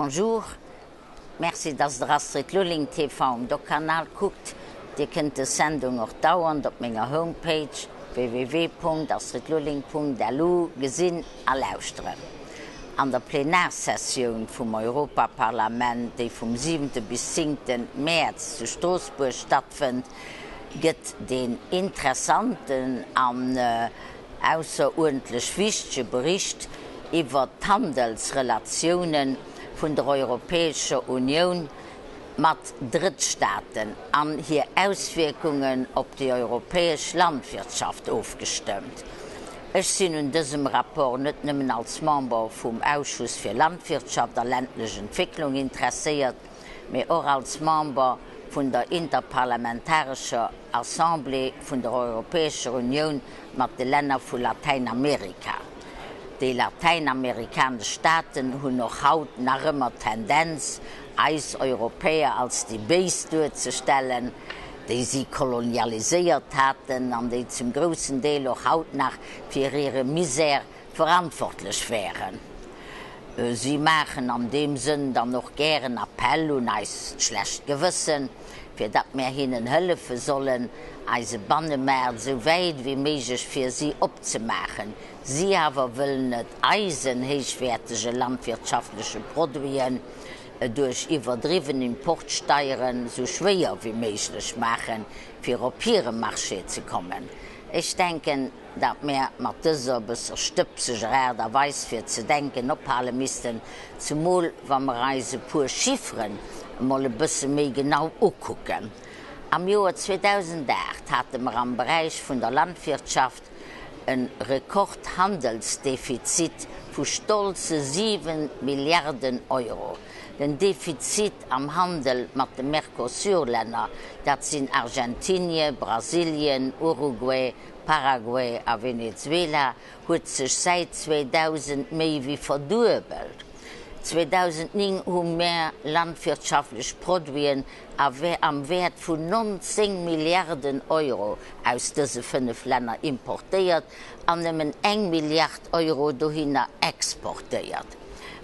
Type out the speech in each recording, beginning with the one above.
Bonjour, Merci dass der Astrid Lulling TV um Doc-Kanal kuckt. Dir kënnt des Sendung och dauernd op menger Homepage www.astridlulling.lu gesinn a lauschteren. An der Plenarsessioun vum Europaparlament, déi vum siwente bis zéngte Mäerz zu Stroossbuerg stattfënnt, gëtt deen interessanten an ausseruerdentlech wichtege Bericht iwwert d'Handelsrelatioune vun der Europäescher Unioun mat Drëttstaaten an hir Auswierkungen op déi europäesch Landwirtschaft ofgestëmmt. Ech sinn un dësem Rapport net nëmmen als Member vum Ausschuss fir Landwirtschaft a ländlech Entwécklung interesséiert, mee och als Member vun der interparlamentarescher Assemblée vun der Europäescher Unioun mat de Länner vu Latäinamerika. Déi latäinamerikanesch Staaten hunn och haut nach ëmmer d'Tendenz, eis Europäer als déi Béis duerzestellen, déi si kolonialiséiert haten an déi zum groussen Deel och haut nach fir hire Misär verantwortlech wären. Si maachen an deem Sënn dann och gären Appell un eist schlecht Gewëssen, fir datt mär hinnen hëllefe sollen, eise Bannemaart esou wäit ewéi méiglech fir si opzemaachen. Si awer wëllen et eisen héichwäertege landwirtschaftleche Produiten duerch iwwerdriwwen Importsteieren esou schwéier ewéi méiglech maachen, fir op hire Marché ze kommen. Ech denken, datt mär mat dëser bësser stëbseger Aart a Weis fir ze denken ophale missten, zemol wa mer eis e puer Chifferen emol e bësse méi genau ukucken. Am Joer 2008 hate mer am Beräich vun der Landwirtschaft e Rekordhandelsdefizit vu stolze 7 Milliarden Euro. Den Defizit am Handel mat de Mercosur-Länner, dat sinn Argentinie, Brasilien, Uruguay, Paraguay a Venezuela huet sech säit 2000 méi wéi verduebelt. 2009 hu mär landwirtschaftlech Produiten am Wäert vun 19 Milliarden Euro aus dëse 5 Länner importéiert an nëmmen eng Milliard Euro dohinner exportéiert.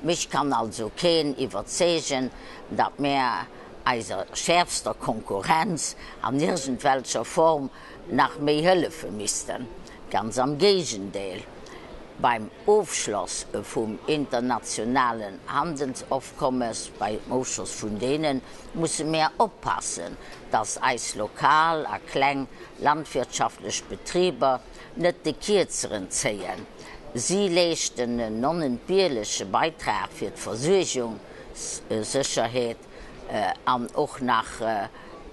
Mech kann also keen iwwerzeegen, datt mär eiser schäerfster Konkurrenz an iergendwelcher Form nach méi hëllefe missten. Ganz am Géigendeel, beim Ofschloss vum internationalen Handelsofkommes, beim Ofschloss vun deene musse mär oppassen, dass eis lokal a kleng landwirtschaftlech Betriber net de Kierzeren zéien. Si leeschten en onentbierleche Beitrag fir d'Versuergungssécherheet an och nach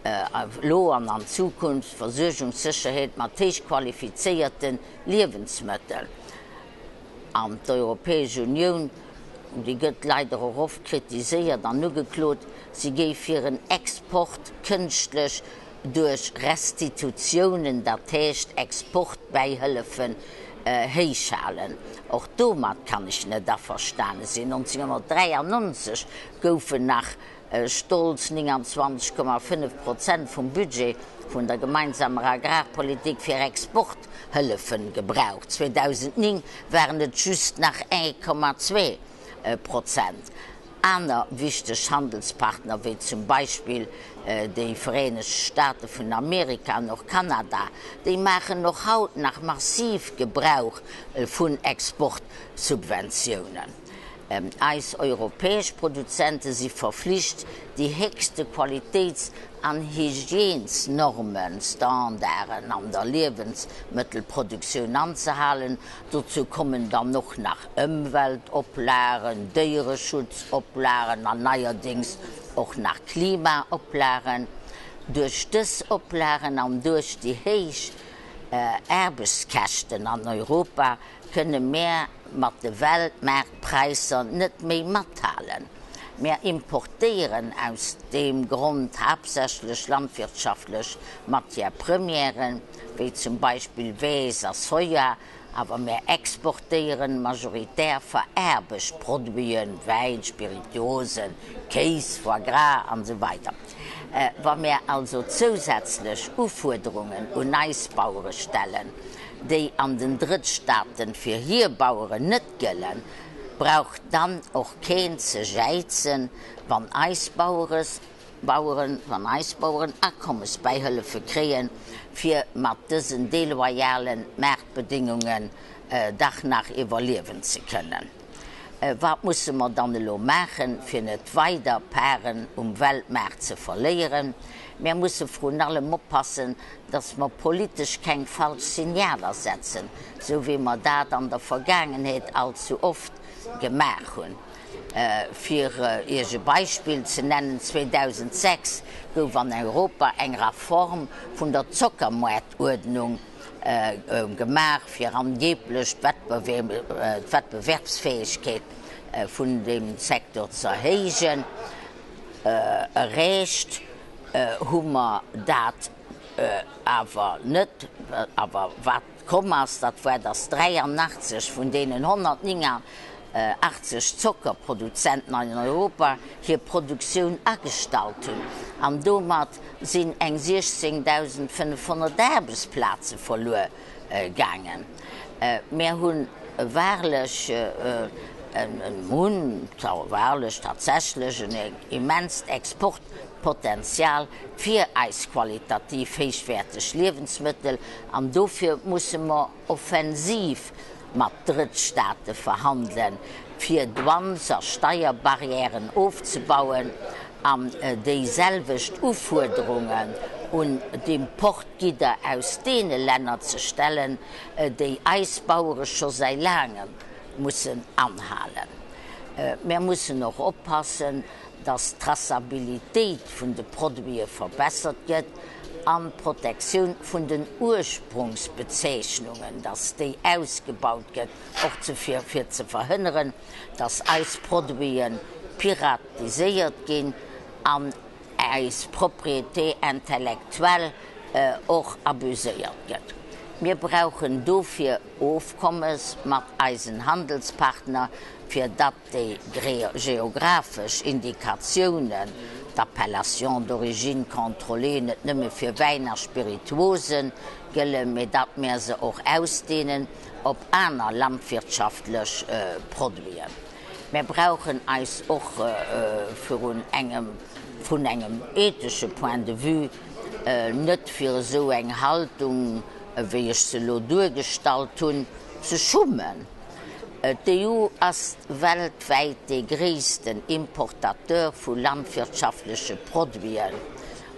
elo an an Zukunft Versuergungssécherheet mat héich qualifizéierte Liewensmëttel. An d'Europäesch Unioun, déi gëtt leider och oft kritiséiert an ugeklot, si géif hiren Export kënschtlech duerch Restitutiounen, dat heescht Exportbäihëllefen, héichhalen. Och domat kann ech net averstane sinn. 1993 goufen nach stolz 29,5 Prozent vum Budget vun der gemeinsamer Agrarpolitik fir Exporthëllefen gebraucht. 2009 waren et just nach 1,2 Prozent. Aner wichteg Handelspartner, wéi zum Beispill déi Vereenegt Staate vun Amerika an och Kanada, déi maachen och haut nach massiv Gebrauch vun Exportsubventiounen. Eis europäesch Produzente si verflicht, déi héchste Qualitéits an Hygiènesnormen, Standarden an der Liewensmëttelproduktioun anzehalen. Dozou kommen dann och nach Ëmweltoplagen, Déiereschutzoplagen an neierdéngs och nach Klimaoplagen. Duerch dës Oplagen an duerch déi héich Aarbechtskäschten an Europa kënne mär mat de Weltmaartpräisser net méi mathalen. Mär importéieren aus deem Grond haaptsächlech landwirtschaftlech Matière premièren, wéi zum Beispill Weess a Soja, awer mär exportéieren majoritär veraarbecht Produiten, Wäin, Spirituosen, Kéis, Foie gras an esou weider. Wa mär also zousätzlech Ufuerderungen un eis Bauere stellen, déi an den Drëttstaaten fir hir Baueren net gëllen, brauch dann och keen ze jäizen, wann eis Baueres, Baueren, wann eis Baueren Akommesbäihëllefe kréien, fir mat dësen deloyale Maartbedéngungen dach nach iwwerliewen ze kënnen. Wat musse mer dann elo maachen, fir net weider Paren um Weltmaart ze verléieren? Mär musse vrun allem oppassen, datt mer politesch keng falsch Signaler setzen, sou wéi mer dat an der Vergaangenheet allzu oft gemaach hunn. Fir Iech e Beispill ze nennen, 2006 gouf an Europa eng Reform vun der Zockermoartuerdnung gemaach, fir angeblech d'Wettbewerbsfäegkeet vun deem Secteur ze erhéijen. Erreecht hu mer dat awer net. Awer wat komm ass, dat war, datt 83 vun deenen 189 Zockerproduzenten an Europa hir Produktioun agestallt hunn an domat sinn eng 16.500 Aarbechtsplaze verluer gaangen. Mär hu wahrlech hunn wahrlech tatsächlech en immenst Exportpotenzial fir eis qualitativ héichwäerteg Liewensmëttel an dofir musse mer offensiv mat Drëttstaate verhandelen, fir Douanes a Steierbarrièren ofzebauen an déi selwecht Ufuerderungen un d'Importgidder aus deene Länner ze stellen, déi eis Bauere scho säi laangem mussen anhalen. Mär mussen och oppassen, dass d'Traçabilitéit vun de Produite verbessert gëtt an d'Protektioun vun den Ursprungsbezeechnungen, dass déi ausgebaut gëtt, och ze fir ze verhënneren, dass eis Produite piratiséiert ginn an eis Propriété intellectuelle och abuséiert gëtt. Mir brauchen dofir Ofkommes mat eisen Handelspartner, fir datt déi geographesch Indikatiounen, d'Appellation d'origine contrôlée, net nëmme fir Wäin a Spirituosen gëllen, mee datt mir se och ausdehnen op aner landwirtschaftlech Produiten. Mir brauchen eis och virun engem, vun engem ethesche Point de vue net fir esou eng Haltung, wéi ech se elo duergestallt hunn, ze schummen. D'EU ass weltwäit dee gréissten Importateur vu landwirtschaftleche Produiten,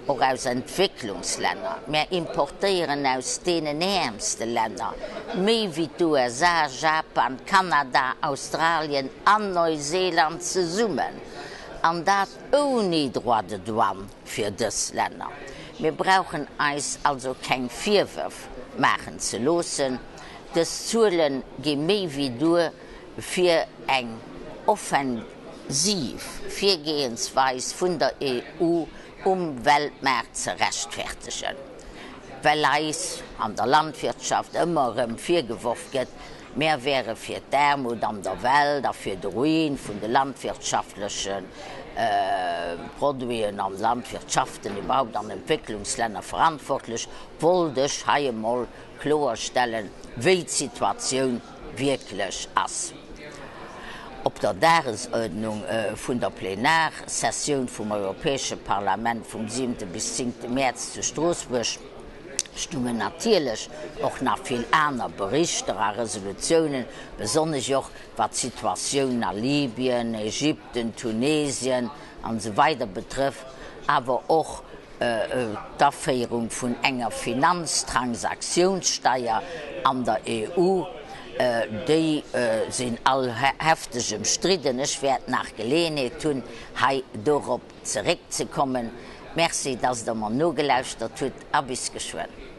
och aus Entwécklungslänner. Mär importéieren aus deenen äermste Länner méi wéi d'USA, Japan, Kanada, Australien an Neuseeland zesummen, an dat ouni Droits de douane fir dës Länner. Mir brauchen eis also keng Virwërf maachen ze loossen. Dës Zuele gi méi wéi duer, fir eng offensiv Virgehensweis vun der EU um Weltmaart ze rechtfertegen. Well eis an der Landwirtschaft ëmmer erëm virgeworf gëtt, mär wäre fir d'Aarmut an der Welt a fir de Ruin vun de landwirtschaftleche Produiten an Landwirtschaften iwwerhaupt an Entwécklungslänner verantwortlech, wollt ech hei emol kloerstellen, wéi d'Situatioun wierklech ass. Op der Dagesuerdnung vun der Plenarsessioun vum Europäesche Parlament vum siwente bis zéngte Mäerz zu Stroossbuerg stungen natierlech och nach vill aner Berichter a Resolutiounen, besonnesch och wat d'Situatioun a Libyen, Ägypten, Tunesien an esou weider betrëfft, awer och d'Aféierung vun enger Finanztransaktiounssteier an der EU, déi sinn all hefteg ëmstridden. Ech wäert nach Geleeënheet hunn, hei dorop zeréckzekommen. Merci, dass Der mer nogelauschtert hutt a bis geschwënn.